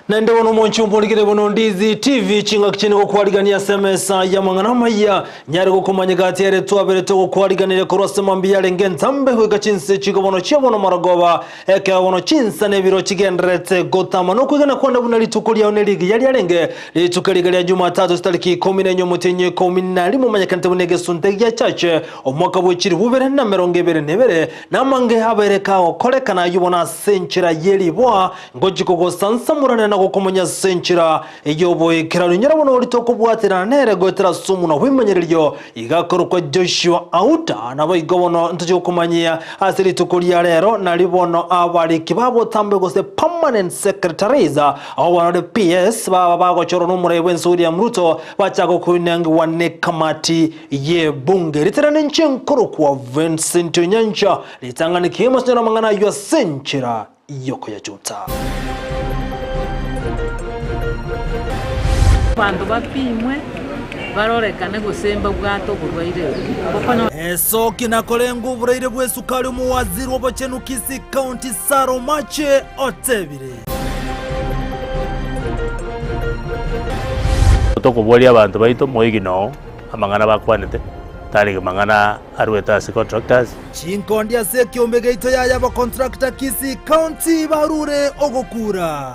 Naende bono omonche omborigere bono Ndizi TV chingaki chine gokwarigania ase emesa y'amang'ana amaya nyare gokomanya gati ere twaberete ogokwariganire korwa ase mambia yarenge entambe goika chinse chigo bono chia bono marogoba ekero bono chinsa na ebiro chigendererete gotama nokwegena kwane buna rituko riao nerigiya riarenge rituko eriga ria Jumatatu chitariki ikomi na enye omotienyi ikomi na rimo omanyekanete buna egesunte gia chache omwaka bwe chilifu ibere na emerongo ebere na ebere namange abere kagokorekana ayio bono ase enchera ye riboa Ngochia kogosansamorania na gokomonya ase enchera y'oboikeranu. Inyora buna oria tokobwaterana nere goetera ase omonwa bw'emanyererio, iga akorokwa Joshua Auta. Naboigo bono ntochie gokomanyia ase rituko ria rero, nario bono abariki ba botambe gose permanent secretaries, abwo bono ore PS, baba bagochorwa nomorai bw'ense William Ruto, bachaka koinangigwa nekamati y'ebunge. Ritarane inche nkorokwa Vincent Onyancha, ritang'ani kegima sinyore amang'ana ayio ase enchera y'okoyachuta. Abanto bapimwe, barorekane gose mbabwate oborwaire obo. Esoki na korenga oboraire bw'esukari omowaziri obochenu Kisii County Sarah Omache otebire. Tokoboria abanto baito moigine oo amang'ana bakwanete, tarenge mang'ana arwete ase contractors. Chinkondi ase ekiombe geito yaya abacontractor Kisii County barure ogokura.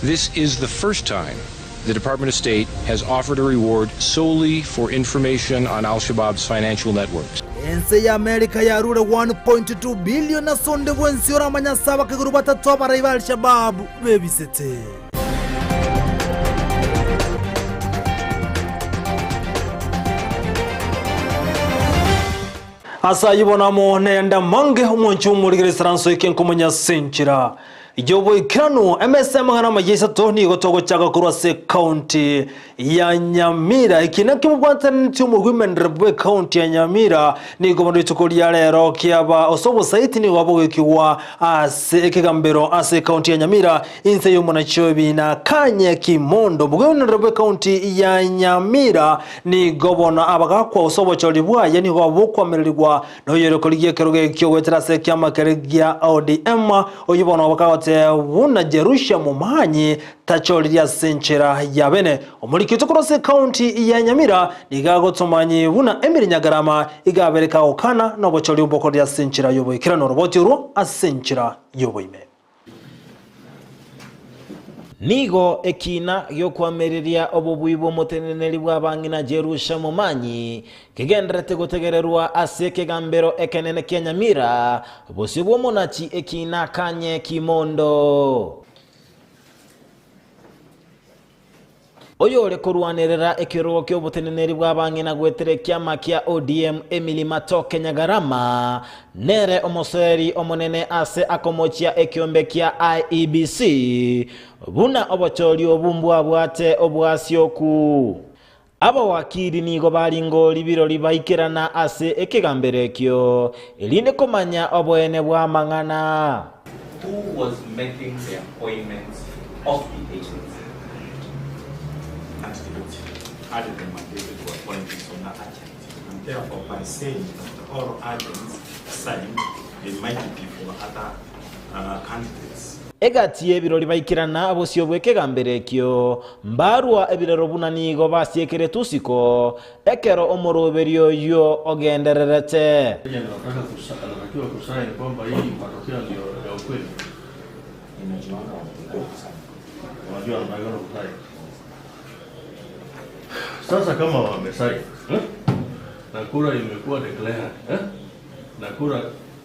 This is the first time the Department of State has offered a reward solely for information on al-Shabaab's financial networks. Ense ya America yarure 1.2 billion ase onde bwensi oramanye ase abakeguru batato abarai ba Al-Shabaab bebisete. Ase ayio bono amo neyande amange, omwanchi omorigere isaranso eke nkomanya ase enchera y'oboikeranu. Emesa y'amang'ana amaya isato nigo togochaka korwa ase ekaunti ya Nyamira. Eki nakio mobwataneti omogwimendere bw'ekaunti ya Nyamira nigo bono rituko ria rero kiaba ase obosaiti nigo bogokigwa ase ekegambero ase ekaunti ya Nyamira Inse y'omonachi o Kanye Kimondo, omogwekano bw'ekaunti ya Nyamira, nigo bono abagakwa gose obochori bwaye nigo bokoamererigwa noyore korigia ekerogo ekio goetera ase ekiama keria gia ODM, oyio bono bakagoteba buna Jerusha Momanyi tachoririe ase enchera ya bene. Omoriki oito korwa ase ekaunti ya Nyamira nigo agotomanyi buna Emily Nyagarama iga abere kagokana nobochori obokorire ase enchera y'oboikeranu oroboti orwo ase enchera y'oboime. Nigo ekiina gi'okoamereria obobui bw'omoteneneri bw'abang'ina Jerusha Momanyi kegendererete gotegererwa ase ekegambero ekenene kia Nyamira, bosio bw'omonachi ekiina Kanye Kimondo. Oyore korwanerera ekerogo ki'oboteneneri bw'abang'ina goetera ekiama kia ODM Emily Matoke Nyagarama nere omosoeri omonene ase akomochia ekiombe kia IEBC buna obochori obu mbwabwate obwasioku. Abawakili nigo baringori birori baikerana ase ekegambero ekio erinde komanya oboene bw'amang'ana. Who was making the appointments of the agents? Candidate had the mandate to appoint his own agent and therefore by saying that all agents signed they might be for other uh, candidates. Egati y'ebirori baikerana bosio bw'ekegambero ekio, mbarua ebirero buna nigo basiekeretwe isiko, ekero omoroberio oyio ogendererete. Anatakiwa kusaini kwamba hii matokeo ndio ya ukweli. Unajua anatakiwa kusaini. Sasa kama wamesaini eh? na kura imekuwa declared eh? na kura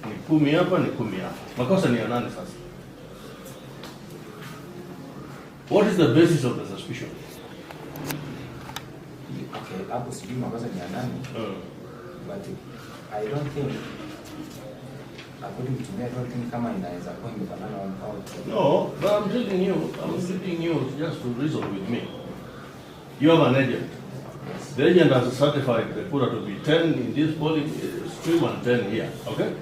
ni kumi hapa ni kumi hapa, makosa ni ya nani sasa? What is the basis of the suspicion? Okay, hapo sijui makosa ni ya nani but I don't think according to me I don't think kama inaweza kuwa imefanana au No, but I'm telling you, I'm telling you just to reason with me. You have an agent. The agent has certified the kura to be 10 in this polling uh, stream and 10 here. Okay?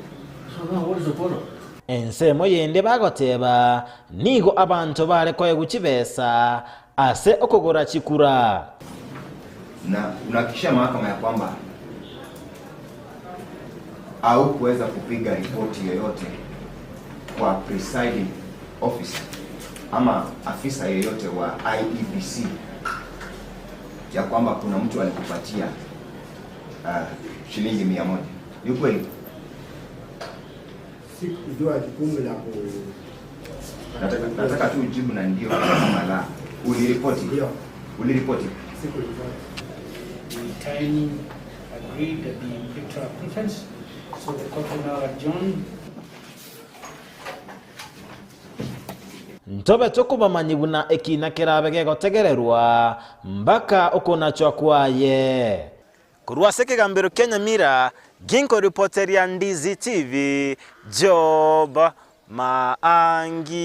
So now what is the problem? Ensemo yende bagoteba, Nigo abanto bare koegwa chibesa ase okogora chikura. Na unahakikishia mahakama ya kwamba haukuweza kupiga ripoti yoyote kwa presiding officer ama afisa yeyote wa IEBC ya kwamba kuna mtu alikupatia shilingi 100? Ni ukweli? Sikujua jukumu la ku Nataka tu ujibu na ndio ama la. Uliripoti? Ndio. Uliripoti? Sikuripoti. We time agreed at the pre-trial conference, so the court will now adjourn. Ntobe tokobamanyi buna ekina kerabe gegotegererwa mpaka okonachwa kwaye. Korwa ase ekegambero kia Nyamira, ginko ripoteria Ndizi TV, Job Maangi.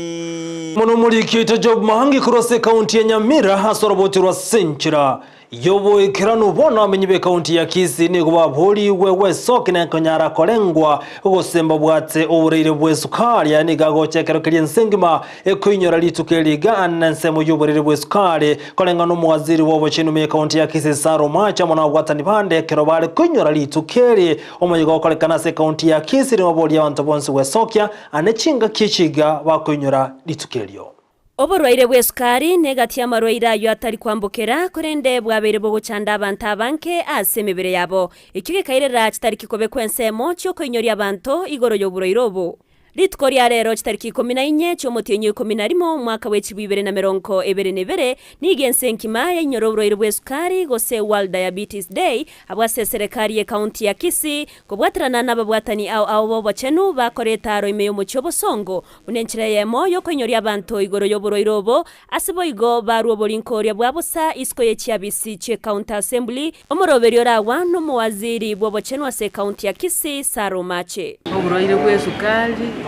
Muno murikite Job Maangi korwa ase ekaunti ya Nyamira ase oroboti rwa Senchera. Yoboikeranu bono amenyi b'ekaunti ya Kisii nigo baboriwe wesoki na konyara korengwa ogosemba bwate oboreire bwa esukari aya nigo agocha ekero keria ense engima ekoinyora rituko eriga ane ensemo y'oboreire bwa esukari koreng'ana omowaziri wa obochenu ime ekaunti ya Kisii Sarah Omacha amo na abwatani bande ekero bare koinyora rituko eri omoyiga okorekana ase ekaunti ya Kisii nigo baboria abanto bonsi gwesokia ane chingaki echiga bakoinyora rituko erio. Oborwaire bw'esukari negati y'amarwaire ayio atari kwambokera, korende bwabeire bogochanda abanto abange ase emebere yabo. Ekio gekairera chitariki kobekwa ensemo chi'okoinyoria abanto igoro y'oborwaire obo. Rituko ria rero chitariki ikomi na inye chi'omotienyi o ikomi na rimo omwaka bw'echilifu ibere na merongo ebere na ebere, nigo ense enkima yainyora oborwaire bw'esukari gose World Diabetes Day abwo ase eserekari y'ecounty ya Kisii kobwaterana nababwatani ao ao b'obochenu bakora etaaro ime y'omochie obosongo Buna enchera eyemo y'okoinyoria abanto igoro y'oborwaire obo, ase boigo barue oborinkoria bwa bosa isiko ye chiabisi chi'ecounty assembly, omoroberio oragwa nomowaziri bw'obochenu ase ecounty ya Kisii, Sarah Omache. Oborwaire bw'esukari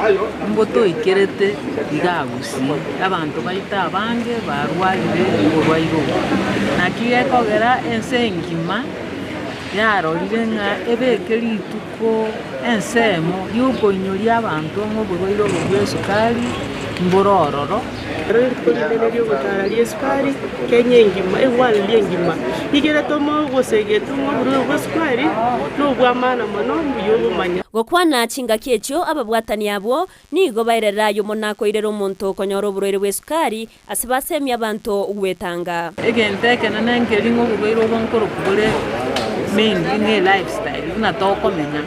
mbotoikerete iga Gusii, abanto baito abange barwarire oborwaire obo. Naki gekogera ense engima yarorire ng'a ebeke rituko ensemo y'okoinyoria abanto ng'a oborwaire obo bw'esukari mbore ororo. Ero rituko rinene ri'ogotaara ri'esukari, Kenya engima, eworld engima, igere tome ogosegetwa ng'a oborwaire bw'esukari nobw'amaana mono, mbuya obomanya. Gokwana chingaki echio ababwatani abwo nigo baerera ayio mono akoirera omonto okonyora oborwaire bw'esukari Ase basemie abanto gwetanga. Egento ekenene nkeri ng'a oborwaire obo nkorokwa bore mainly ng'a elifestyle buna tokomenya,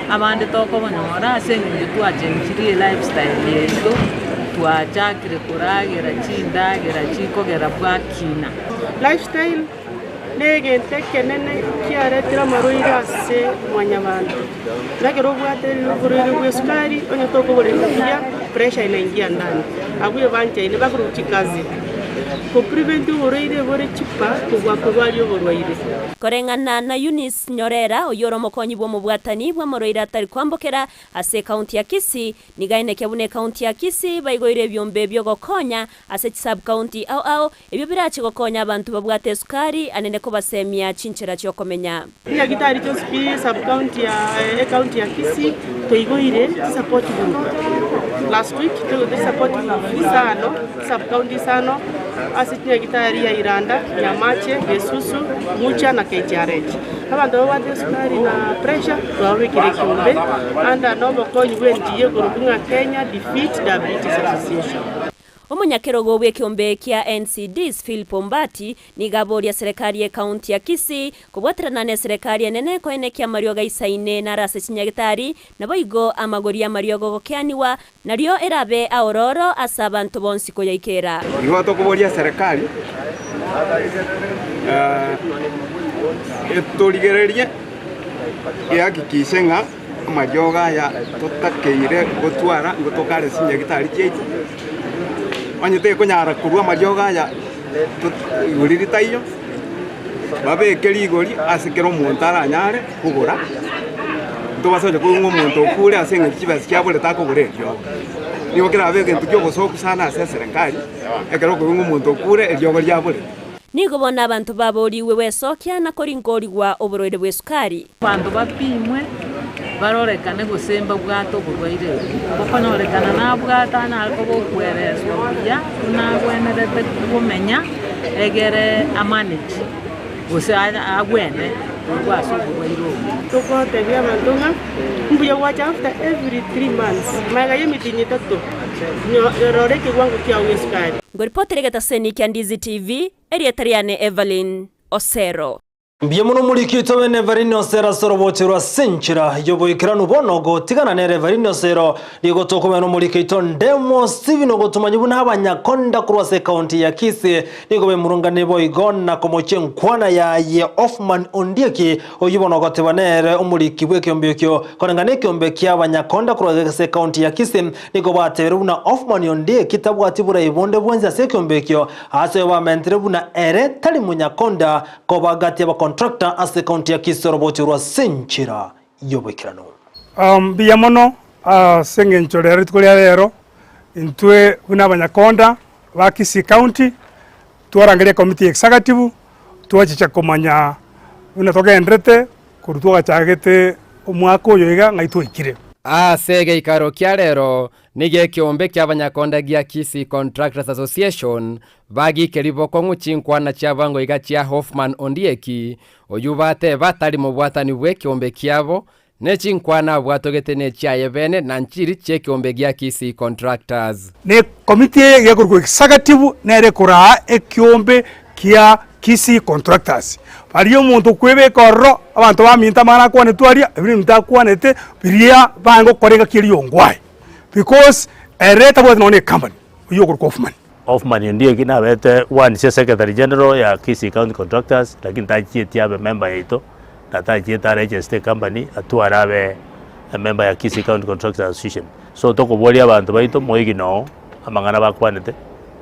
abande tokobonyora ase eng'encho twachenchirie elifestyle yaito, twachakire koragera chindagera chikogera bwakina. Lifestyle negento ekenene kiaretire amarwaire ase mwanyabanto. Na ekero obwate oborwaire bwa esukari, onye tokogora buya, pressure inaingia ndani. Abwo ebanchaine bakorwa chikazi ko prevent oborwaire bore chipa kobua korwaria oborwaire. Koreng'ana na Eunice Nyorera, oyio ore omokonyi bw'omobwatani bw'amorwaire atari kwambokera ase ekaunti ya Kisii, nigo aenekia buna ekaunti ya Kisii baigoire ebiombe biogokonya ase chisub-county ao ao Ebio birache gokonya abanto babwate esukari anene kobasemia chinchera chi'okomenya. Chinyagitari chionsi pi sub county ya ecounty ya Kisii toigoire chisupport group last week toigoire chisupport group isano sub county isano ase chinyagitari ya Iranda, Nyamache, Gesusu, Mucha na KHRH. Abanto babwate esukari na pressure twababekire ekiombe under nobokonyi bwe NGO ekorokwa ng'a Kenya Defeat Diabetes Association. Omonyakerogo bw'ekeombe kia NCDs Philip Ombati nigo aboria serekari y'ecounty ya Kisii kobwaterana neserekari enene koenekia amariogo aisaine naro ase chinyagitari naboigo amagori y'amariogo gokeanigwa nario erabe aororo ase abanto bonsi koyaikera. Igo tokoboria eserekari etorigererie ehakikishe ng'a amariogo aya totakeire gotwara nigo tokare ase chinyagitari chiaito. Onye tekonyara korwa amariogo aya igori ritaiyo, babeke rigori ase kera omonto aranyare kogora, ntobasa onye korwa ng'a omonto okure ase eng'encho chibesa chiabore takogora eriogo. Nigo kerabe egento kia obosoku sana ase eserekari, ekero okorwa ng'a omonto okure eriogo riabore. Nigo bono abanto baboorigwe gwesokia na korinkorigwa oborwaire bw'esukari. Abanto bapimwe, barorekane gose mbabwate oborwaire obo. Bokonyorekana nabwate anyare koba okwereswa buya buna agwenerete komenya egere amanage gose agwene. korwa ase oborwaire obo. Togotebia abanto ng'a mbuya gwacha after every 3 months, magega y'emetienyi etato, rora ekewango kiao gi'esukari. Ngoripotera egetaseni kia Ndizi TV, erieta riane Evelyn Osero. Mbuya mono omoriki oito bene Evelyn Osero ase oroboche rwa Senchera y'oboikeranu bono gotigana nere Evelyn Osero nigo tokobea nomoriki oito Ndemo Stephen ogotomanya buna abanyakonda korwa ase ekaunti ya Kisii nigo bemurunganie boigo na komochia enkwana yaye Othman Ondieki oyio bono ogoteba nere omoriki bw'ekeombe ekio koreng'ana ekeombe kia abanyakonda korwa ase ekaunti ya Kisii nigo batebire buna Othman Ondieki tabwati borai bonde bwensi ase ekeombe ekio ase oyo bamentire buna ere tari monyakonda Koba gati y'abacontractor ase ekaunti ya Kisii oroboche rwa Senchera y'oboikeranu. Mbuya mono ase eng'encho rero rituko ria rero intwe buna abanyakonda ba Kisii County twarangeria ekomiti ya executive twachicha komanya buna togenderete korwa twagachagete omwaka oyo iga ng'ai twaikire. Ase egeikaro kia rero nigo ekeombe ki'abanyakonda gia Kisii Contractors Association Bagikeria bokong'u chinkwana chi'abango iga chia Hoffman Ondieki, oyio bateba tari mobwatani bw'ekeombe kiabo, ne chinkwana abwatogete nechiaye bene na nchiri chi'ekeombe gia Kisii Contractors. Ne committee eye gekorokwa executive nere ekoraa ekeombe kia Kisii Contractors. Baria omonto okwebeka ororo, abanto baminto amang'ana akwanetwe aria, ebio nebinto akwanete biria baange gokora engaki eria yongwae because ere tabwati nonya ne ecompany oyio okorokwa Hoffman. Hoffman Ondieki nabete one ase secretary general ya Kisii County Contractors lakini tachieti abe member yaito na tachiete aregister ecompany atware abe emember ya Kisii County Contractors Association. So tokoboria abanto baito moigine oo amang'ana bakwanete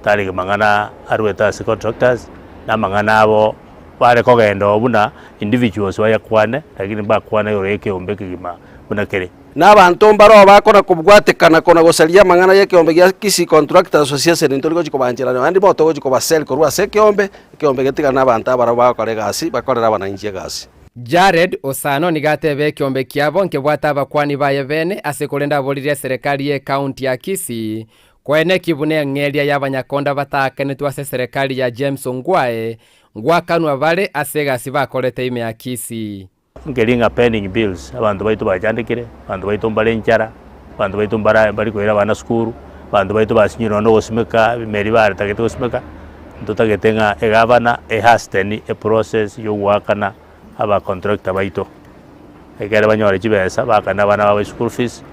tarenge mang'ana arwete ase contractors na amang'ana abo bare kogenda oo buna individuals bayakwane lakini mbakwana igoro ya ekeombe ekegima buna kere. Na abanto mbaroo bakona kobwatekana kona gosaria amang'ana y'ekeombe gia Kisii Contractors Association ntori gochia kobanchera naende bono togochia kobaseri korwa ase ekeombe, ekeombe getigane nabanto abarabwo bagokora egasi bakorere abananchi egasi. Jared Osano nigo atebe ekeombe kiabo nkebwate abakwani baye bene ase korende aboririe eserekari y'ecounty ya Kisii koeneki buna eng'eria y'abanyakonda bataakanetwe ase eserekari ya James Ongwae ngwakanwa bare ase egasi bakorete ime ya Kisii. Nkeri ng'a pending bills, abanto baito bachandekire, abanto baito mbare enchara, abanto baito mbara mbari koira abana sukuru, abanto baito basinyire nonye na ogosimeka ebimeri baretagete gosimeka, ntotagete ng'a egavana ehasten eprocess ya ogoakana abacontractor baito, ekere banyore chibesa baakane abana babo eschool fees,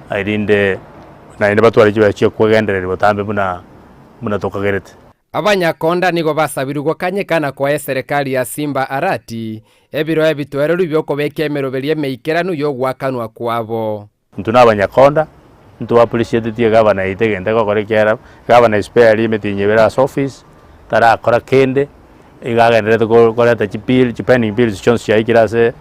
erinde naende batware chibesa chia kogendereria botambe buna buna tokagerete. Abanyakonda nigo basabirwe gokanyeka na koa eserekari ya Simba Arati ebiro ebitoereru bi'okobeka emeroberi emeikeranu y'ogoakanwa kwabo. Intwe nabanyakonda, intwe appreciatetie egavana yaito egento egokora ekiagera egavana espare emetienyi ebere ase office, tarakora kende, iga agendererete koreta chibill chipending bills chionsi chiaikire ase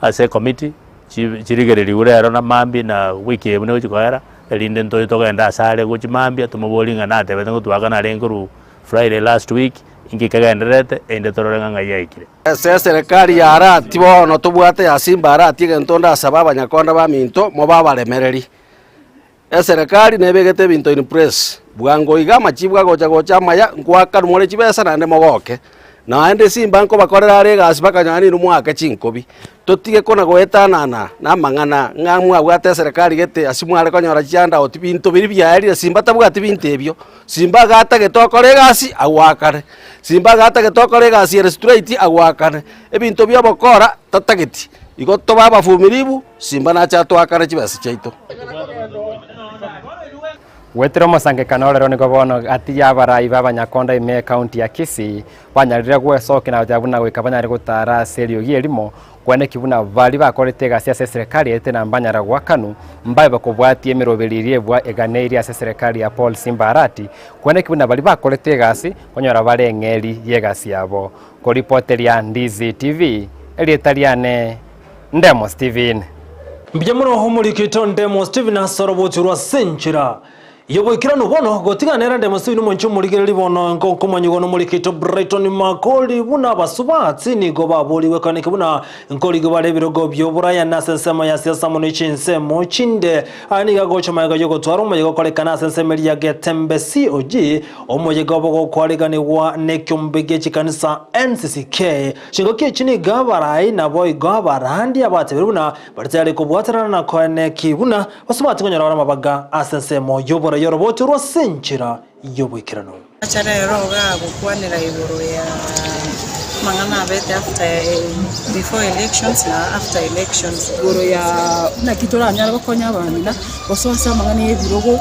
ase ecommittee, chi chirigererigwe rero na mambia na wiki eye buna egochi koera, erinde ntoche togende ase are gochia mambia tomoborie ng'a natebete ngotwakana arenge korwa Friday last week, inki kegendererete, erinde torore ng'a ng'ai yaikire. Ase eserekari ya Arati bono tobwate ya Simba Arati egento ndasaba abanyakonda baminto mobe abaremereri. Eserekari nebegete ebinto in place, bwango iga amachibu agocha gocha amaya, nkwakanwa more chibesa naende mogoke. Naende Simba nkobakorera are egasi bakanyora ninwe moake chinkobi. Totige kona goetanana na amang'ana ng'a mwabwate eserekari gete ase mware konyora chihandout, binto biria biaerire Simba tabwati binto ebio. Simba iga atagete okore egasi agoakane, Simba iga atagete okore egasi ere straight agoakane, ebinto bia obokora tatageti. Igo tobe abavumilivu, Simba nache atoakane chibesa chiaito. Goetera omosankekano orero nigo bono gati y'abarai b'abanyakonda ime y'ecounty ya Kisii banyarire gwesokia na goteba buna goika banyare gotara ase eriogi erimo kweneki buna baria bakorete egasi ase eserekari ete na mbanyara goakanwu mbabe bakobwatia emeroberi eria ebwa eganeirie ase eserekari ya Paul Simba Arati kweneki buna baria bakorete egasi konyora bare eng'eri y'egasi yabo. Koripoteria Ndizi TV, erieta riane Ndemo Steven. Mbuya mono omoriki oito Ndemo Steven ase orobochi rwa Senchera. Yoboikeranu bono, gotiga nere nde mosibini omonche omorigereria bono, nkonkomanyigwa nomorikeito Brighton Makori buna abasubati nigo baborigwe ekaneke buna nkorigwa bare ebirogo bi'oboraya na ase ensemo ya siasa amo ne chinsemo chinde. Aya nigo agocha magega y'ogotwara omoyega okorekana ase ensemo eria ya Getembe COG, omoyega obo gokwariganigwa nekiombe gie chikanisa NCCK. Chingaki echi nigo abarai naboigo abarandi abatebire buna bare tayari kobwatanana na koeneki buna Basubati konyora bare amabaga ase ensemo y'oborai oroboti orwo ase enchera y'oboikeranu. Acha rero iga gokwanera igoro ya amang'ana abete after before elections na after elections. Igoro ya naki toranyare gokonya abang'ina gosoa ase amang'ana y'ebirogo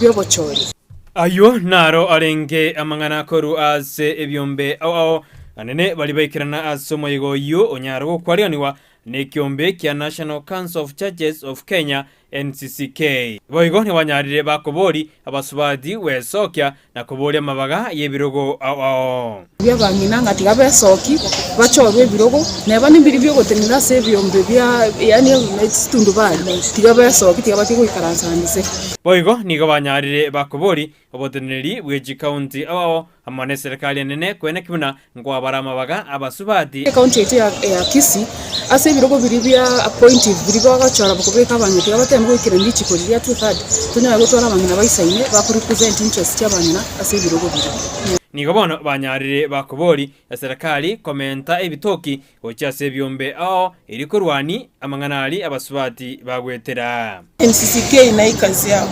bi'obochori. Ayio naro arenge amang'ana korwa ase ebiombe ao ao anene baria baikerana ase omoyega oyio onyare gokwariganigwa Nekiombe kia National Council of Churches of Kenya, NCCK. Boigo nibanyarire bakobori abasubati gwesokia na koboria amabaga y'ebirogo ao ao. Bi'abang'ina ng'a tiga besoki, bachorwe ebirogo, neba nembiri bi'ogotenena ase ebiombe bia yaani chitundubari, tiga besoki, tiga batige goikaransa inse. Boigo nigo banyarire bakobori Oboteneneri bwe chikaunti ao ao amo neserekari enene koeneki buna nkoabara amabaga abasubati. Ekaunti yaito ya Kisii ase ebirogo biria bia appointive biria bagochora kobeka abang'ina tiga bateme goikerania richiko riria two third tonyare gotwara abang'ina baisaine bako represent interest chia abang'ina ase ebirogo biria. Nigo bono banyarire bakobori eserekari komenta ebitoki gochia ase ebiombe ao erio korwania amang'ana aria abasubati bagwetera. NCCK na hii kazi yao.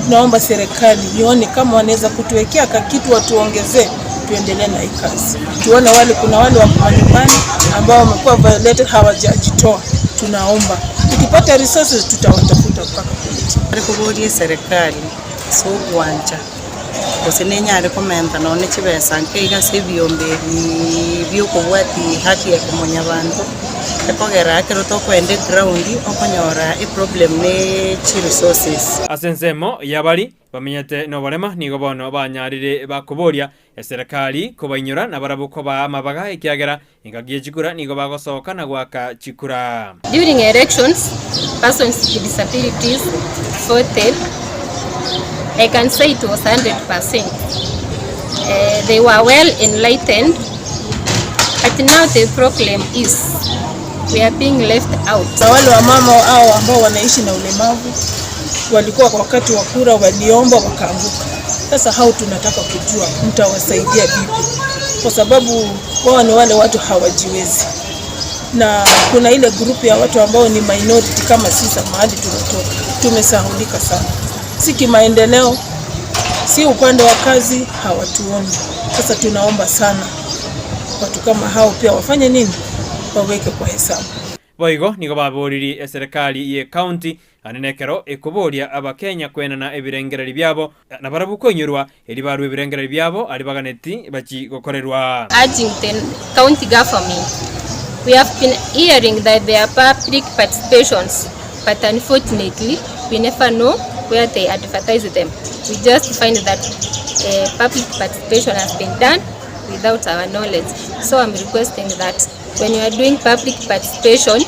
Tunaomba serikali ione kama wanaweza kutuwekea kakitu watuongezee, tuendelee na hii kazi. Tuone wale, kuna wale wako manyumbani ambao wamekuwa violated hawajajitoa. Tunaomba tukipata resources tutawatafuta mpaka kule chini. Bare koboria eserekari ase ogwancha gose nenyare komenta nonye chibesa nke iga ase ebiombe ebi biokobwatia haki ya kimonyabanto. Ekogera ekero tokoenda eground okonyora eproblem ne chiresources. Ase ensemo y'abari bamenyete noborema nigo bono banyarire bakoboria eserekari kobainyora na barabwo kobaa amabaga ekiagera engaki ye chikura nigo bagosoka na goaka chikura. During elections, persons with disabilities voted, I can say it was 100%. Uh, they were well enlightened But now the problem is we are being left out. Na wale wamama hao ambao wanaishi na ulemavu walikuwa kwa wakati wa kura waliomba wakaanguka. Sasa hao tunataka kujua mtawasaidia vipi, kwa sababu wao ni wale watu hawajiwezi, na kuna ile grupu ya watu ambao ni minority kama sisi, mahali tunatoka tumesahulika sana, si kimaendeleo, si upande wa kazi, hawatuoni. Sasa tunaomba sana watu kama hao pia wafanye nini, waweke kwa hesabu. Boigo nigo baboririe eserekari ye county naende nekero ekoboria abakenya kwenana ebirengererio biabo na barabwo koinyorwa erio barue ebirengererio biabo aria baganeti bachi gokorerwa. Urging the county government, we have been hearing that there are public participations but unfortunately we never know where they advertise them. We just find that uh, public participation has been done without our knowledge. So I'm requesting that when you are doing public participation,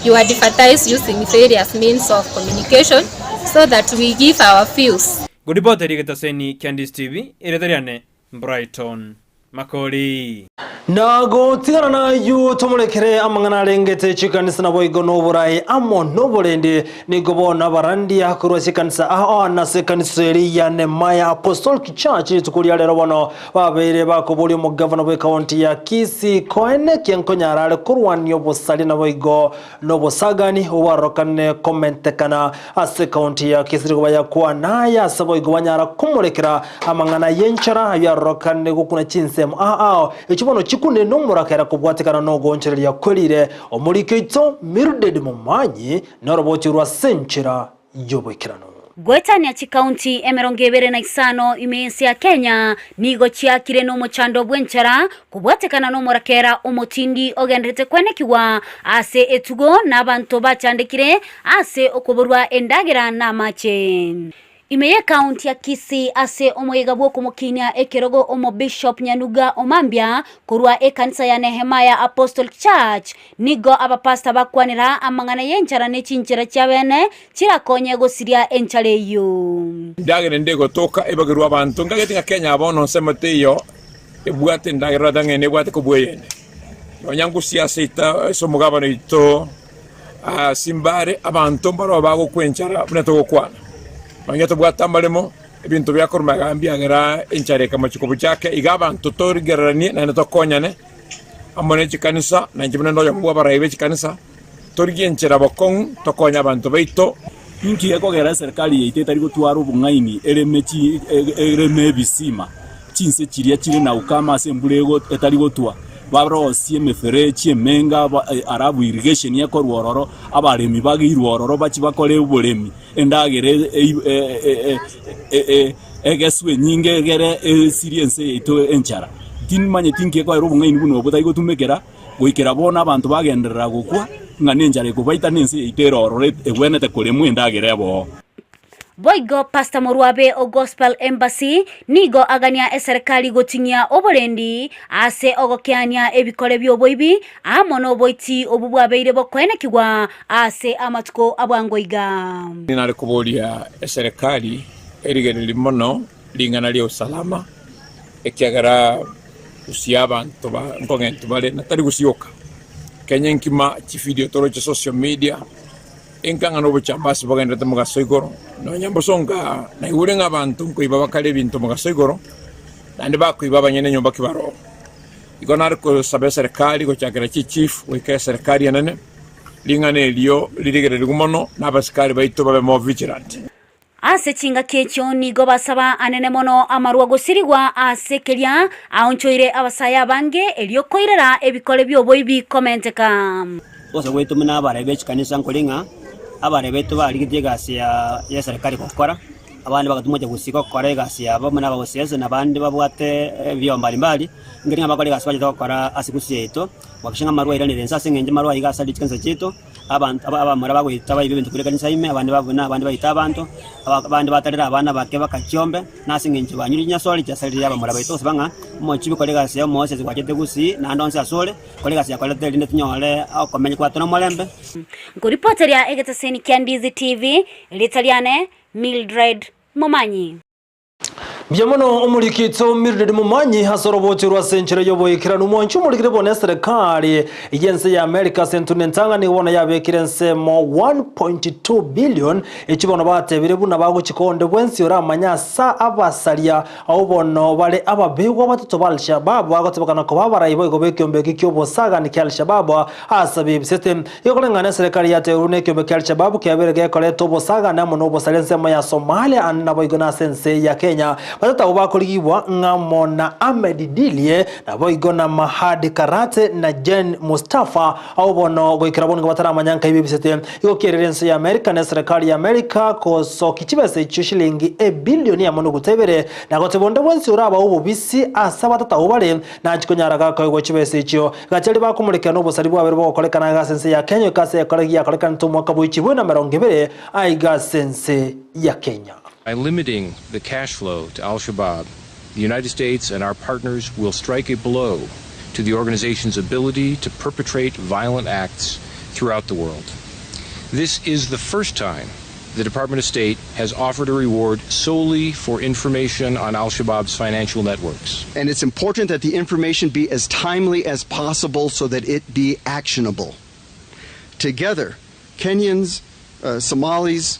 you advertise using various means of communication so that we give our views. Ngoripota rigetaseni kia Ndisi TV, erieta riane Brighton Makori. Na gotigana nayio tomorekere amang'ana arengete chikanisa naboigo noborai amo noborendi. Nigo bono abarandia korwa chikanisa ao nase ekanisa eri ya Nehemiah Apostolic Church rituko ria rero bono babeire bakoboria omogavana bw'ekaunti ya Kisii koenekia nkonyara are korwania obosaria naboigo nobosagani obwarorokane komentekana ase ekaunti ya Kisii nigo bayakwana aya ase boigo banyara komorekera amang'ana y'enchara ayio arorokane gokuna chinsemo ao ao echio bono chikune nomorakera kobwatekana nogoonchoreria kwerire omoriki oito Mildred Momanyi Noroboti orwa ase enchera y'oboikeranu. Goetania chikaunti 25 ime y'ense ya Kenya nigo chiakire nomochando bw'enchara kobwatekana nomorakera omotindi ogenderete kwenekigwa ase etugo na abanto bachandekire ase okoborwa endagera na amache. Ime y'ekaunti ya Kisii ase omoyega bw'okomokinia ekerogo Omobishop Nyanuga Omambia korwa ekanisa ya Nehemiah Apostolic Church, nigo abapastor bakwanera amang'ana y'enchara ne chinchera chiabene chirakonye gosiria enchara eyio. Endagera ende egotoka ebagerwe abanto, nkagete ng'a Kenya bono ensemo teiyo ebwate endagera orate ng'a nebwate kobua eyende. Nonya ngusia ase ita ase omogabane oito ase mbare abanto mbaroo bagokwa enchara buna togokwana. Nonya tobwate amaremo, ebinto biakorwa magega mbiagera enchara ekamochia kobuchake, iga abanto torigereranie naende tokonyane amo ne chikanisa, na inche buna nde oyomo bw'abarai be chikanisa, torigie enchera bokong'u tokonye abanto baito. Inki gekogera eserikari yaito etari gotwara obong'aini ereme chi ereme ebisima chinse chiria chire na ukame ase embura ego etari gotwa, barosie emeferechi emenge aba alafu irrigation ekorwa ororo, abaremi bageirwe ororo bachie bakore oboremi, endagera e e e egeswe enyinge egere esirie ense yaito enchara. Timanyeti inki ekoera obong'aini buna obo tari gotumekera. Goikera bono abanto bagenderera gokwa, ng'a nenchara ekobaita na ense yaito ere ororo egwenerete koremwa endagera eboo. Boigo Pastor Morwabe o Gospel Embassy nigo agania eserekari goting'ia oborendi ase ogokeania ebikore bi'oboibi amo noboiti obwo bwabeire bokoenekigwa ase amatuko a bwango iga. Nare koboria eserekari erigererie mono ring'ana ria usalama, ekiagera Gusii abanto ba nkong'entu bare na tari gusii oka. Kenya enkima chividio toroche social media enkang'ana obochambasi bogenderete mogaso igoro nonya mbosonga naigure ng'a abanto nkoiba bakare ebinto mogaso igoro naende bakoiba abanyene enyomba ki baroo. Igo nare kosaba eserekari gochakera chichief goika eserekari enene ring'ana erio ririgererigwe mono na abasikari baito babe more vigilant. Ase chingaki echio nigo basaba anene mono amarwa gosirigwa ase keria aonchoire abasae abange, erio koirera ebikore bi'oboibi komenteka. Gose gwaito buna abarai be chikanisa nkori ng'a abarai baito barigetie egasi ya y'eserekari gokora, abande bagatumwa gocha gusii gokora egasi yabo buna abagosiasi na abande babwate ebio mbalimbali, nkeri ng'a bakore egasi bachete gokora ase gusii yaito, goakikisha ng'a amarwa airanire inse ase eng'encho amarwa aiga ase chikanisa chiaito. Abanto abamura bagoita baiba ebinto korwa ekanisa ime, abande babuna, abande baita abanto, abande batarera abana bake bakachiombe, na ase engencho banyure chinyasore chiasaririe abamura baito gosaba ng'a omochibi kore egasi ya omoosesi gwachete gusii naende onsi asore, kore egasi yakorete erinde tonyore okomenya kwato nomorembe. Nkoripoteria egeteseni kia Ndizi TV, erieta riane Mildred Momanyi. Mbuya mono omoriki oito Mildred Momanyi ase orobochi rwa ase enchera y'oboikeranu. Mwanchi omorikire bono eserekari y'ense ya America ase entunda entang'ani nigo bono yabekire ensemo 1.2 billion echi bono batebire buna bagochika onde bwensi oramanye ase abasaria abwo bono bare ababegwa batato ba Al-Shabaab bagotebekana koba abarai boigo b'ekeombe eke ki'obosagani kia Al-Shabaab ase bebisete. Igo koreng'ana eserekari yateirwe nekeombe kia Al-Shabaab kiabeire gekoreta obosagani amo nobosari ensemo ya Somalia ande naboigo nase ense ya Kenya. Batato abwo bakorigigwa ng'amo na Ahmed Dilie naboigo na Mahad Karate na Jen Mustafa abwo bono goikera bono nigo bataramanya nkai bebisete. Igo kierire ense ya Amerika na eserekari ya Amerika gosokia chibesa echio shilingi ebilioni amo noguta ibere na goteba onde bwensi orabae obobisi ase abatato abwo bare Nanchi konyara gakoegwa chibesa echio. Gachari bakomorekera nobosari bwabere bogokorekana aiga ase ense ya Kenya goika ase ekora giakorekanete omwaka bwe chibwe na emerongo ebere aiga ase ense ya Kenya. By limiting the cash flow to al-Shabaab, the United States and our partners will strike a blow to the organization's ability to perpetrate violent acts throughout the world. This is the first time the Department of State has offered a reward solely for information on al Shabaab's financial networks. And it's important that the information be as timely as possible so that it be actionable. Together, Kenyans, uh, Somalis,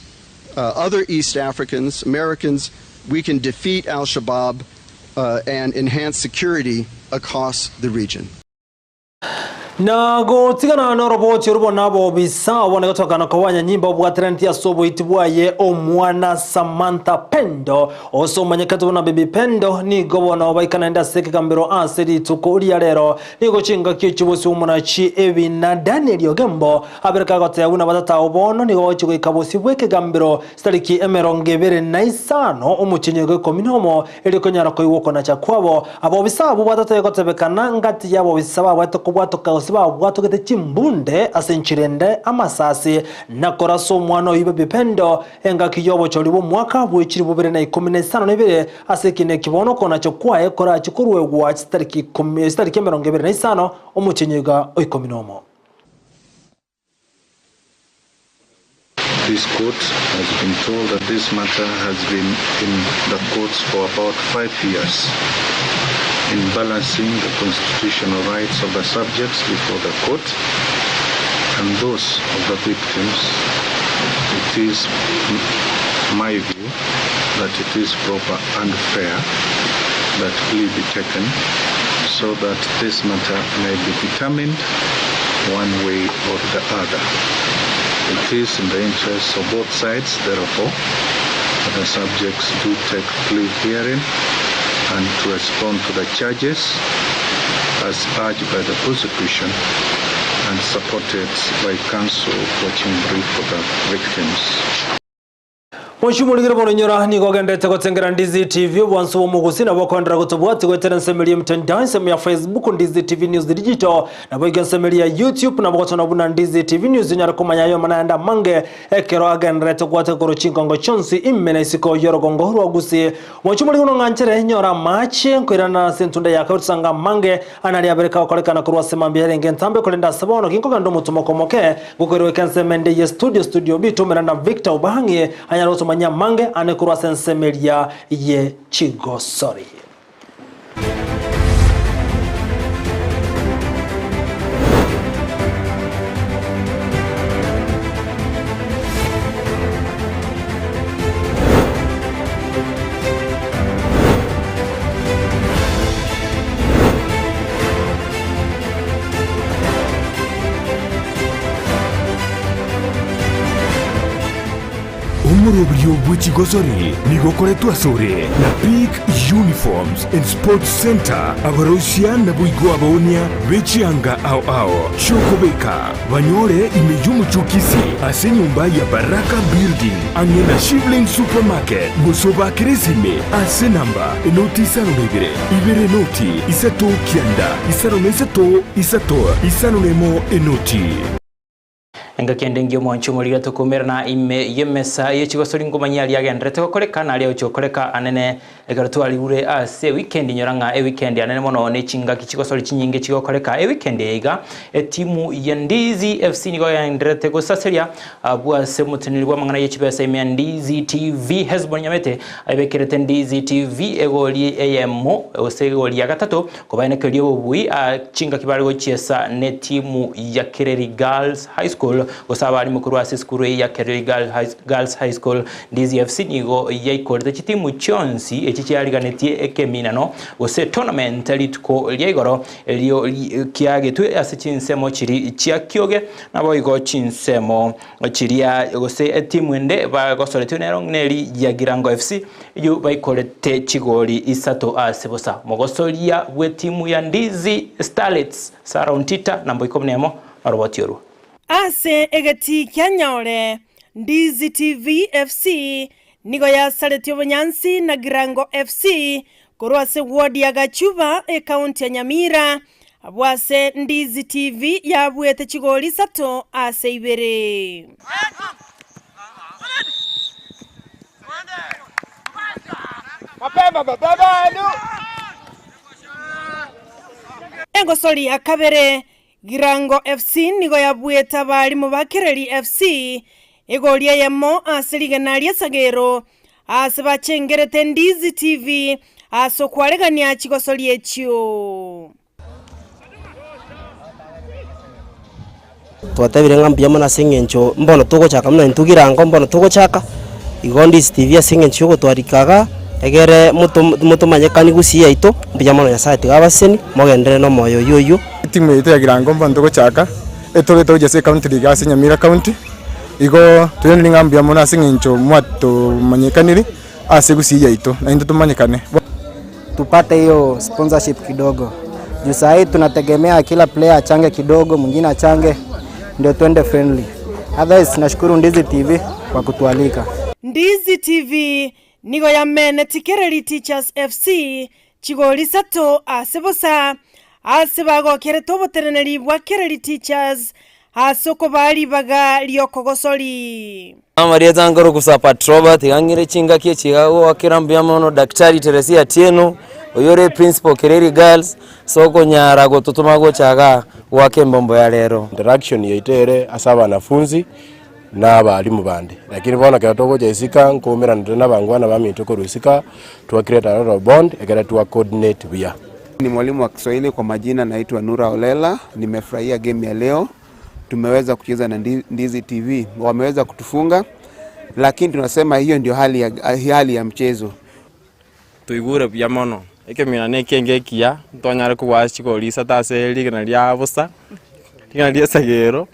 uh, other East Africans, Americans, we can defeat al Shabaab uh, and enhance security across the region. Na gotigana noroboti orwo nabobisa obone gotokana kobwanyanyimba obwateranetie ase oboiti bwaye omwana Samantha Pendo ose omanyekete buna Baby Pendo nigo bono baikanaende ase ekegambero ase rituko ria rero nigo chingaki echio bosio bw'omonachi ebina Daniel Ogembo abere kagoteba buna batatao bono nigo bagochia goika bosio bw'ekegambero chitariki emerongo ebere na isano omotienyi ogo ikomi nomo Erio konyara koigwa okonacha kwabo, abobisa abwo bwatatoe gotebekana ngati y'abobisa babwate kobwatoka gose gose babwatogete chimbunde ase enchera ende amasasi na korasa omwana oyio Baby Pendo engaki y'obochori bw'omwaka bwe chilifu bibere na ikomi na isano na ibere ase ekina eki bono okonacha kwaye korache koruegwa chitariki ikomi chitariki emerongo ebere na isano omotienyi oiga o ikomi nomo. This court has been told that this matter has been in the courts for about 5 years in balancing the constitutional rights of the subjects before the court and those of the victims. It is my view that it is proper and fair that plea be taken so that this matter may be determined one way or the other. It is in the interests of both sides, therefore, that the subjects do take plea hearing and to respond to the charges as urged by the prosecution and supported by counsel watching brief for the victims. Mochimorigere bono inyora nigo ogenderete gotengera Ndizi TV obwansu bw'omogusi nabo okoenderera gotobwatia goetera ensemo eria y'emitandao ensemo ya Facebook Ndizi TV News Digital nabo iga ensemo eria ya YouTube nabo gotona buna Ndizi TV News onyare komanya aye amang'ana ayande amange ekero agendererete gwateka korwa chinkongo chionsi ime na isiko y'orogongo rwa Gusii. Mochimorigere bono ng'anchere nyora amache nkoirana ase entunda ya kabere tosange amange Anaria abere kagokorekana korwa ase mambia yarenge entambe, korende ase bono ginkogenda omotomoko omoke, gokoirwa ensemo ende ye studio, studio B, tomera na Victor Obang'ie anyare gotomanyia amange ane korwa ase ensemo eria ye chigosori. Omoroberio bwe chigosori nigo okoretwe asore na Peak Uniforms and Sports Centre, abaroisia naboigo abaonia be chianga ao ao chi'okobeka banyore ime y'omochie o Kisii ase enyomba ya Baraka Building ang'e na Shivling Supermarket gose obakere esime ase enamba enoti isano na ibere, ibere enoti isato kianda isano na isato isato isano na emo enoti. Engaki ende engiya omwanchi omoriri tokoumerana ime y'emesa ye chigosori nkomanyia aria agenderete gokoreka na aria agochia gokoreka anene ekero twarigure ase eweekend inyora ng'a eweekend anene mono ne chingaki chigosori chinyinge chigokoreka eweekend eye iga etimu ya Ndizi FC nigo yagendererete gosaseria abwo ase omoteneneri bw'amang'ana ye chibesa ime ya Ndizi TV Hesbon Nyamete ayebekerete Ndizi TV egori eyemo gose egori ya gatato Kobaenekeria obobui chingaki bare gochiesa netimu ya Kereri Girls High School gose abarimu korwa ase esukuru eye ya Kereri Girls High School. Ndizi FC nigo yaikorete chitimu chionsi echi chiariganetie ekeminano gose tournament rituko ria igoro erio kiagetwe ase chinsemo chiri chia Kioge naboigo chinsemo chiria gose etimu ende bagosoretwe nero neri ya Girango FC Eyio baikorete chigori isato ase bosa. Mogosoria bw'etimu ya Ndizi Starlets, Sarah Ontita, namba ikomi nemo, noroboti orwo. Ase egetii kia Nyaore, Ndizi TV FC nigo yasaretie obonyansi na Girango FC korwa ase ward ya Gachuba ekaunti ya Nyamira, abwo ase Ndizi TV yabuete chigori isato ase ibere. Egosori ya kabere, Girango FC nigo yabuete abarimu ba Kereri FC egori eyemo ase rigena ri'esagero ase bachengerete Ndizi TV ase okwaregania chigosori echio. Twatebire ng'a mbuya mono ase eng'encho mbono togochaka buna intwe girango mbono togochaka, igo Ndizi TV ase eng'encho ya ogotwarika igaa, egere moto motomanyekani gusii yaito, mbuya mono Nyasaye tiga abaseseni, mogenderere na omoyo oywo oywo. Etimu yaito ya girango mbono togochaka, etogete gochia ase ecounty league ase Nyamira county, igo toiranerie ng'a mbuya mono ase eng'encho mwatomanyekaniri ase gusii yaito, naintwe tomanyekane. Tupate hiyo sponsorship kidogo juu saa hii tunategemea kila player achange kidogo, mwingine achange ndio tuende friendly. Otherwise nashukuru Ndizi TV kwa kutualika. Ndizi TV nigo yameneti Kereri Teachers FC chigori isato ase bosa. ase bagokerete oboteneneri bwa Kereri Teachers ase okobaa ribaga ri'okogosori. Amarieta nkoroku Sir Pat Robert, iga ng'ire chingaki echi iga goakera mbuya mono Daktari Teresia Atieno, oyio ore principal Kereri Girls, ase okonyara gototoma gocha igaa goaka embombo ya rero. Interaction yaito ere ase abanafunzi na abalimu bande, lakini bono ekero togocha isika nkoumerana tore na abangwana baminto korwa isika, twa create a lot of bond ekere twa coordinate buya. Ni mwalimu wa Kiswahili kwa majina naitwa Nura Olela. Nimefurahia game ya leo. Tumeweza kucheza na Ndizi TV. Wameweza kutufunga, lakini tunasema hiyo ndio hali ya, hali ya mchezo. Toigure buya mono, ekemina nekenge ekiya, ntonyare kobua chigori isato ase rigena ria bosa, rigena ria esagero,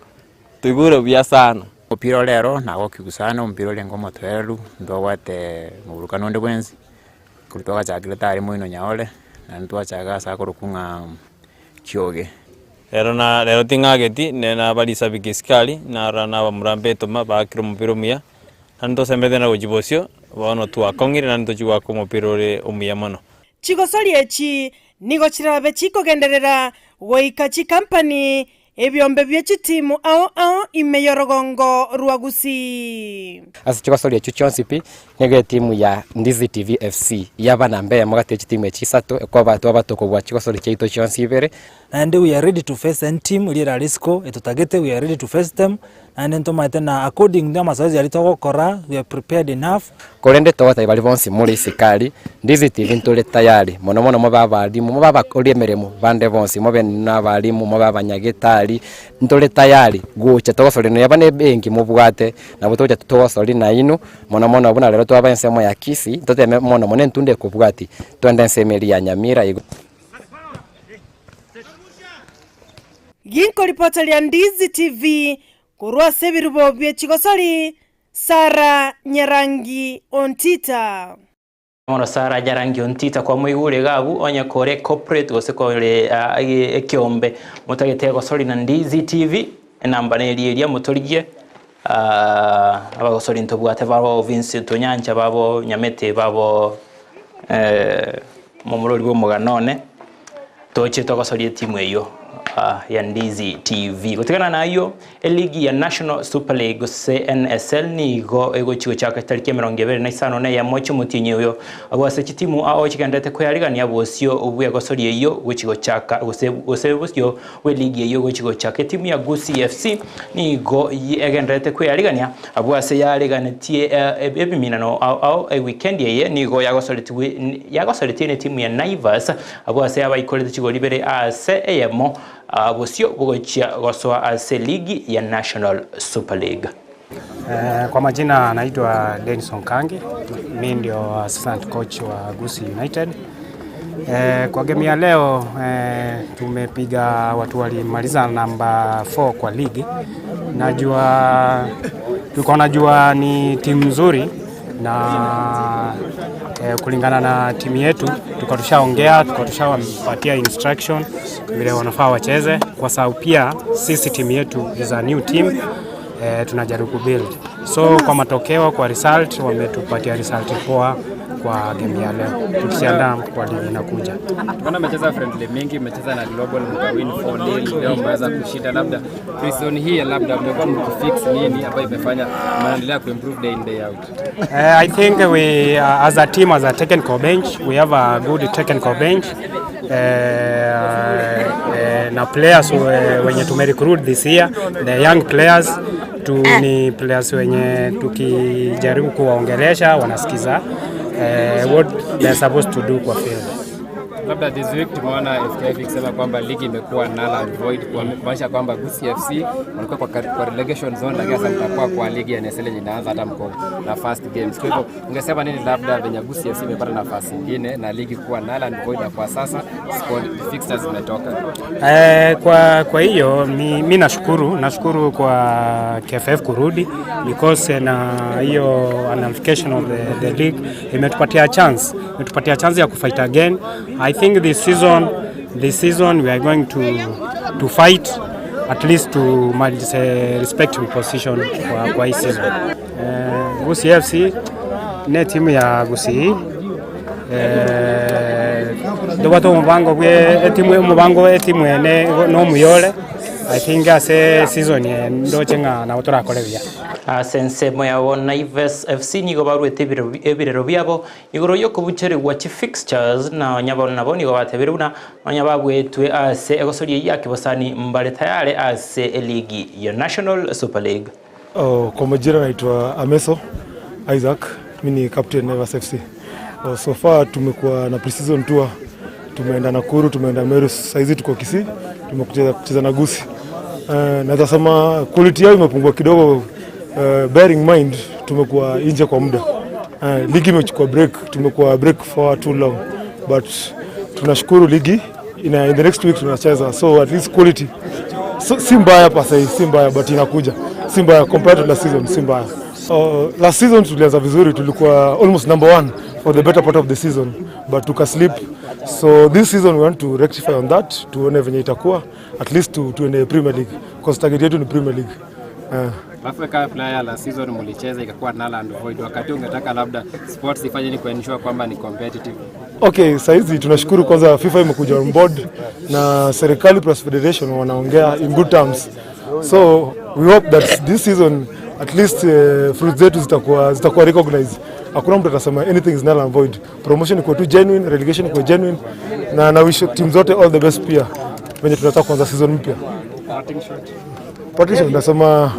toigure buya sana. Omopira ore ero nagokigwa sana, omopira orenge omotoereru, ntobwate moburukano onde bwensi, korwa twagachakire tari moino nyaore, naende twachaka ase akorokwa ng'a kioge. Rero na rero ting'ageti, ne nabarisabiki isikari, narora nabamura mbetoma baakire omopira omuya, naende tosemberete na gochia bosio, bono twakong'ire naende tochia goaka omopira ore omuya mono. Chigosori echi nigo chirabe chikogenderera goika chikampani Ebiombe bie chitimu ao ao ime y'orogongo rwa Gusii. Ase chigosori echio chionsi pi, nigo etimu ya Ndizi TV FC yaba namba eyemo gati ye chitimu echi isato ekoba twaba tokobua chigosori chiaito chionsi ibere. Naende we are ready to face any team eria erare isiko etotagete we are ready to face them, naende ntomaete na according na amazoezi aria togokora we are prepared enough. Korende togotebia baria bonsi more isiko aria, Ndizi TV ntore tayari, mono mono mobe abalimu, mobe abakori emeremo bande bonsi, mobe nabalimu, mobe abanyagetari, ntore tayari gocha togosoria nonya na ebenki mobwate, nabo togocha togosoria nainwe, mono mono buna rero twaba ensemo ya Kisii, toteme mono mono entunda ekobwatia, twende ensemo eria ya Nyamira igo. Ginkoripoteria Ndizi TV korwa ase ebirubo bie chigosori, Sarah Nyarangi Ontita. Bono Sarah Nyarangi Ontita kwamoigure iga abwo onye kore corporate gose kore ekeombe motagete gosori na Ndizi TV enamba neri eria motorigie abagosori ntobwate babo Vincent Onyancha babo Nyamete babo momorori bw'omogano one. Toche togosoria etimu eyio ya Ndizi TV. Gotigana na ayio, eligi ya National Super League gose NSL nigo egochi gochaka chitariki 25 na eyemo chi'omotienyi oyo. Agwo ase chitimu ao chigenderete koyarigania bosio bw'egosoria eyio gochi gochaka gose gose bosio bw'eligi eyio gochi gochaka. Etimu ya Gusii FC nigo egendererete kweyarigania abwo ase yareganetie ebiminano ao ao ewikendi eye nigo yagosoretigwe yagosoretie netimu ya Naivas Abwo ase abaikorete chigori ibere ase eyemo bosio bogochia gosoa ase ligi ya National Super League. Kwa majina naitwa Denison Kangi, mi ndio assistant coach wa Gusii United. Kwa game ya leo tumepiga watu walimaliza namba 4 kwa ligi. Najua tulikuwa najua ni timu nzuri na eh, kulingana na timu yetu tulikuwa tushaongea, tulikuwa tushawapatia instruction vile wanafaa wacheze, kwa sababu pia sisi timu yetu is a new team eh, tunajaribu kubuild. So kwa matokeo, kwa result wametupatia result poa kwa game ya leo, tukiandaa kwa ligi inakuja. Tunaona mmecheza friendly mingi, mmecheza na Global mkawin 4-0, leo mmeweza kushinda. Labda pre-season hii labda mmekuwa mkifix nini ambayo imefanya mnaendelea kuimprove day in day out? I think we as a team, as a technical bench, we have a good technical bench. Na players wenye tumerecruit this year, the young players tu ni players wenye tukijaribu kuwaongelesha wanasikiza what they are supposed to do kwa field. Labda this week tumeona FKF ikisema kwamba ligi imekuwa null and void, kumaanisha kwamba Gusii FC walikuwa kwa relegation zone, lakini sasa mtakuwa kwa ligi ya NSL yenye inaanza hata mko na first games. Kwa hivyo ungesema nini labda venye Gusii FC imepata nafasi nyingine na ligi kuwa null and void, na kwa sasa squad fixtures zimetoka? Kwa hiyo mi nashukuru kwa KFF kurudi because na hiyo nullification of the league imetupatia chance ya kufight again. I think this season we are going to fight at least to manage a respectable position kwa hii season. Gusii FC ni timu ya Gusii. Ntobwate omobango bwa etimu omobango bwa etimu ene na omuyore, I think ase season eye ndoche ng'a nabo torakore buya. Ase ensemo yabo Naivas FC nigo baruete ebirero biabo igoro y'okobucherigwa chifixtures na nonya bono nabo nigo batebire buna nonya babuetwe ase egosoria eyio ya kibosani mbare tayare ase eligi ya National Super League. Oh, kwa majina naitwa Ameso Isaac, mi ni captain Naivas FC. Oh, so far tumekuwa na pre-season tour, tumeenda Nakuru, tumeenda Meru, saizi tuko Kisii, tumekuja kucheza na Gusii. Naweza sema quality yao imepungua kidogo, bearing mind tumekuwa nje kwa muda. Ligi imechukua break, tumekuwa break for too long, but tunashukuru ligi in the next week tunacheza, so at least quality so, si mbaya pa sahi, si mbaya but inakuja, si mbaya compared to last season, si mbaya. Last season tulianza vizuri, tulikuwa almost number one for the better part of the season but tukaslip, so this season we want to rectify on that, tuone venye itakuwa at least tuende Premier League because target yetu ni Premier League. Alafu kama player la season mlicheza ikakuwa null and void, wakati ungetaka labda sports ifanye ni kuensure kwamba ni competitive. Okay, saizi tunashukuru kwanza FIFA imekuja on board na serikali plus federation wanaongea in good terms. So we hope that this season at least fruits zetu zitakuwa recognized. Hakuna mtu atasema anything is null and void. Promotion iko tu genuine, relegation iko genuine na wish team zote all the best pia venye tunataka kuanza season mpya. Patricia, tunasema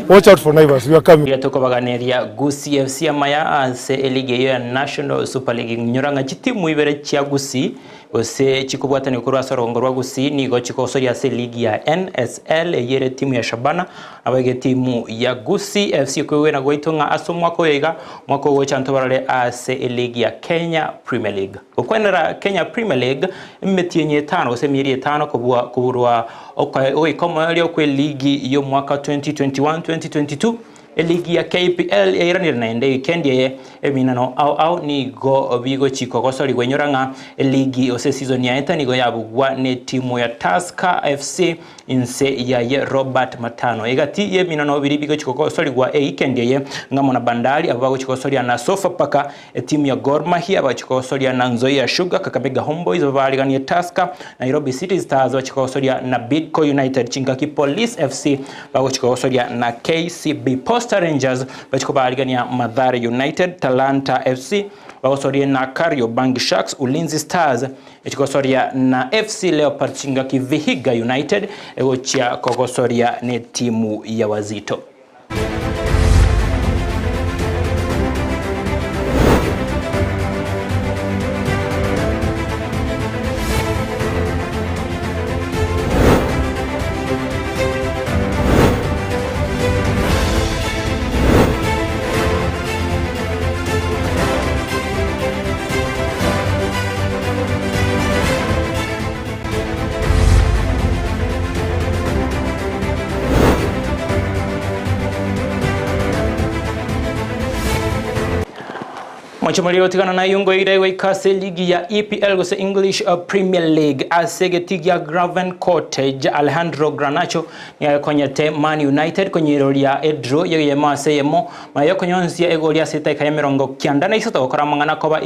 watch out for Naivas, we are coming. Iria tukobaganiria Gusii FC amaya ase eligi eyo ya National Super League nyoranga chitimu ibere chia Gusii gose chikobwatania korwa ase orongo rwa Gusii nigo chikosoria ase eligi ya NSL eyere timu ya Shabana nabo ege timu ya Gusii FC kwegwena gwaito ng'a ase omwaka oyo iga omwaka ogocha ntobarore ase eligi ya Kenya Premier League. Gokwenera Kenya Premier League emetienyi etano gose emieri etano kobua koburwa ogoika omoerio kwa eligi ya omwaka 2021-2022 eligi ya KPL yairanire naende weekend eye eminano ao ao nigo bigochikwa gosorigwa enyora ng'a eligi ose season yaeta nigo yabugwa ne timu ya Tusker FC inse yaye Robert Matano egati yeminano biri bigochikwa gosorigwa e weekend eye ng'amo na Bandari abo bagochika gosoria na Sofapaka, etimu ya Gor Mahia bagochika gosoria na Nzoia Sugar, Kakamega Homeboys babariganie Tusker, Nairobi City Stars bagochika gosoria na Bidco United, Chingaki Police FC bagochika gosoria na KCB, Posta Rangers bagochika barigania Mathare United, Talanta FC bagosoria na Kariobangi Sharks, Ulinzi Stars echigosoria na FC Leopards, Chingaki Vihiga United egochia kogosoria ne timu ya Wazito. Mochomori otigana na yungo ire goika ase ligi ya EPL gose English Premier League ase getigia Graven Cottage Alejandro Garnacho niakonyete Man United konyiroria edro yeyemo ase yemo mayo konyonsia egoria ase etaika ya 93 gokora mang'ana koba.